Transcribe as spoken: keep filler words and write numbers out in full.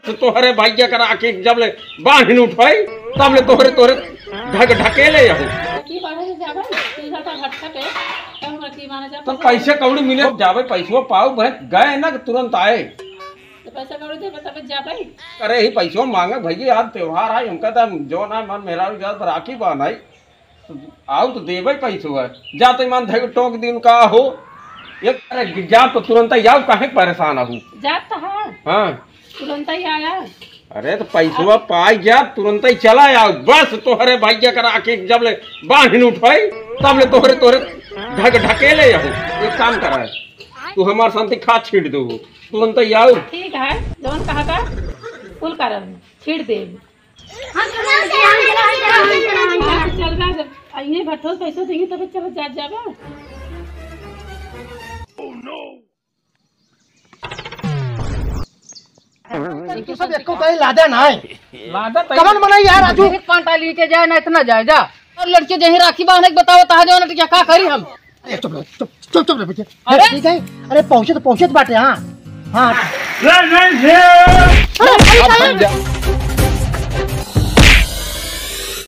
तो तोहरे भइया का राखी जब ले बांध न उठाई, तब ले तोहरे, तोहरे ढक-, ढकेले यहू। की बांधे से जाबे, तीन साल का घटका पे, तब हमरा की माने जाबे। तो पैसे कौड़ी मिले, जाबे पैसवा पाऊ, बहन गए ना कि तुरंत आए। तो पैसा कौड़ी देबे तबे जाबे। अरे ही पैसवा मांगे भइया, आज त्योहार आए, हमका तो जौन आए मन मेहरारू जात पर राखी बांधाई। आउ तो देबे पैसवा। जा तो ईमान धइके टोक दिन का हो। एक अरे जा तो तुरंत ही आउ, काहे परेशान हो? जात तो है। हाँ। तुरंत ही आया। अरे तो पैसवा पाई जा, तुरंत ही चला आउ। बस तोहरे भइया का राखी जब ले बांध न उठाई, तब ले तोहरे, तोहरे ढक-, ढकेले यहू। एक काम करा, तू हमार संती खाद छीट दो, तुरंत ही आउ। ठीक है, जौन कहा था, कुल करब, छीट देब। हम चला, हम चला, हम चला, हम चला, हम चला, हम चला। चल बा, जब आइए भट्ठो पैसा देंगे तब चल जा जाबा। तू सब एको कहीं लादा ना है। लादा तो कमन मनाई यार राजू। एक पांटा लेके जाए ना, इतना जाए जा। और लड़के जहीं राखी बांधे के बताओ, तहाँ जाओ ना, तो क्या, का करी हम? ए, चुप रह, चुप, चुप, चुप रह बेटे। अरे! ठीक है, अरे पहुँचे तो पहुँचे तो बाटे, हाँ, हाँ। अरे, अरे, अरे,